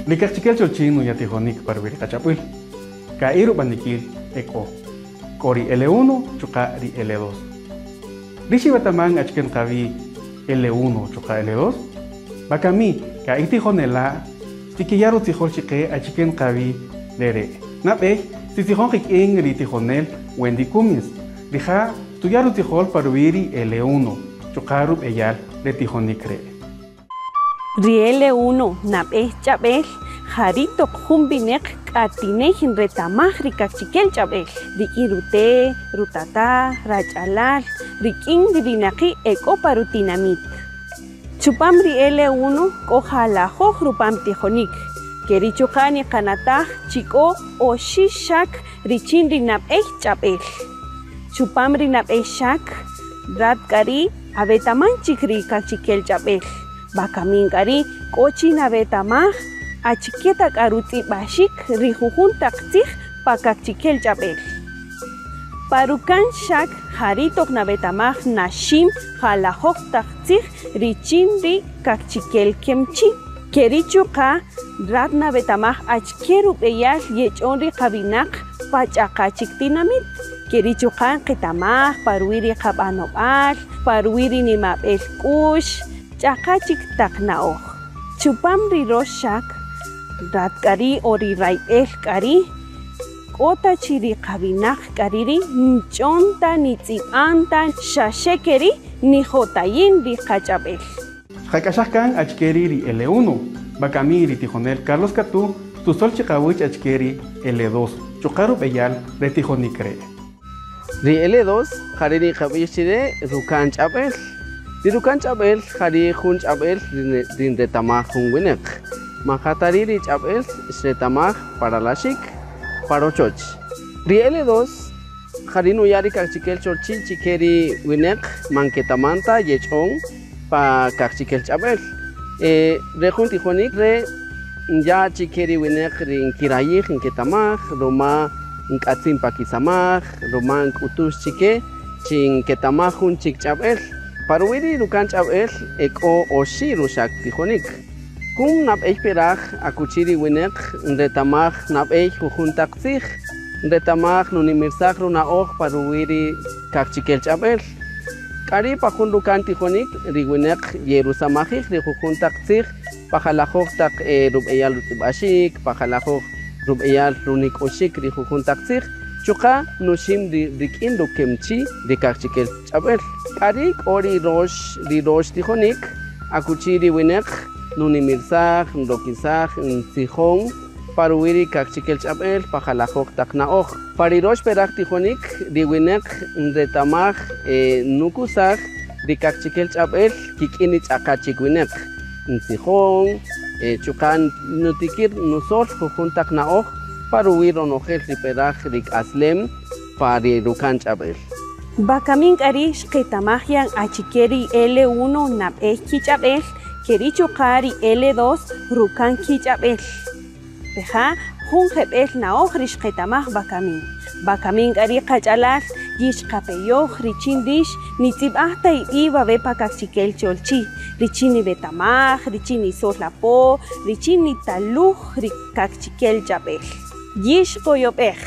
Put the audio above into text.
Ri kaqchikel cholchi nuya' tijonik pa ruwi' ri qach'ab'äl. Ka'i' rub'anikil e k'o. K'o ri L1 chuqa' ri L2. Rïx iwetaman achkë nqab'ij L1 chuqa' L2? Wakami, ka'i' tijonela' xtikiya' rutzijol chi qe achike nqab'ij re re'. Nab'ey, xtitzijon qik'in ri tijonel Wendy Cummins. Rija' xtuya' rutzijol pa ruwi' ri L1 chuqa' rub'eyal re tijonik re'. Ri L1 nab'ey ch'ab'el jari toq jun wineq k'atiney nretamaj ri kaqchikel ch'ab'el rik'in rute', rutata', rach'alal, rik'in ri winaqi' e k'o pa rutinamit. Chupam ri L1 k'o jalajoj rupam tijonik, ke ri' chuqa' niqanataj chi k'o oxi' xak richin ri nab'ey ch'ab'el. Chupam ri nab'ey xak, rat k'a ri' awetaman chik ri kaqchikel ch'ab'el. Wakamin k'a ri' k'o chi nawetamaj achike ta k'a rutz'ib'axik ri jujun taq tzij pa kaqchikel ch'ab'el. Pa rukan xak jari' toq nawetamaj naxim jalajoj taq tzij richin ri kaqchikel kemchi'. Ke ri' chuqa' rat nawetamaj achike rub'eyal yech'on ri qawinaq pa ch'aqa chik tinamit. Ke ri' chuqa' nqetamaj pa ruwi' ri qab'anob'al, pa ruwi' ri nimab'el k'u'x, ch'aqa chik taq na'oj. Chupam ri rox xak, rat k'a ri' o ri rayb'el k'a ri', k'o ta chi ri qawinaq k'a ri' ri' nch'on ta, nitz'ib'an ta, xa xe ke ri' nijotayin ri qach'ab'el. Xqak'axaj kan achike ri' ri L1, wakami ri tijonel Carlos Catú xtusol chi qawäch achike ri L2, chuqa' rub'eyal re tijonik re'. Ri L2 jari' ri nqab'ij chi re ruka'n ch'ab'el. Ri ruka'n ch'ab'el jari' jun ch'ab'el ri nretamaj jun wineq. Man ja ta ri' ri ch'ab'el xretamaj pa ralaxik pa rochoch. Ri L2 jari' nuya' ri kaqchikel cholchi' chi ke ri wineq man ketaman ta yech'on pa kaqchikel ch'ab'el. Re jun tijonik re' nya' chi ke ri wineq ri nkirayij nketamaj ruma nk'atzin pa kisamaj, ruma nk'utux chi ke chi nketamaj jun chik ch'ab'el. Pa ruwi' ri ruka'n ch'ab'el e k'o oxi' ruxak tijonik. Jun nab'ey peraj akuchi ri wineq nretamaj nab'ey jujun taq tzij, nretamaj nunimirsaj runa'oj pa ruwi' ri kaqchikel ch'ab'el. K'a ri' pa jun ruka'n tijonik ri wineq yerusamajij ri jujun taq tzij pa jalajoj taq rub'eyal rutz'ib'axik, pa jalajoj rub'eyal runik'oxik ri jujun taq tzij, chuqa' nuxim ri rik'in rukemchi ri kaqchikel ch'ab'el. K'a ri' k'o ri rox ri rox tijonik akuchi ri wineq nunimirsaj, nrokisaj, ntzijon pa ruwi' ri kaqchikel ch'ab'el pa jalajoj taq na'oj. Pa ri rox peraj tijonik ri wineq nretamaj nukusaj ri kaqchikel ch'ab'el kik'in ri ch'aqa chik wineq. Ntzijon, chuqa' nutikir nusol jujun taq na'oj pa ruwi' ronojel ri peraj ri k'aslem pa ri ruka'n ch'ab'el. Wakamin k'a ri' xqetamaj yan achike ri L1 nab'ey kich'ab'el, ke ri' chuqa' ri L2 ruka'n kich'ab'el. Rija' jun jeb'el na'oj ri xqetamaj wakamin. Wakamin k'a ri' qach'alal yixqapeyoj richin rix nitz'ib'aj ta ib'i' wawe' pa kaqchikel cholchi', richin niwetamaj, richin nisol apo, richin nitaluj ri kaqchikel ch'ab'el. Yixqoyob'ej.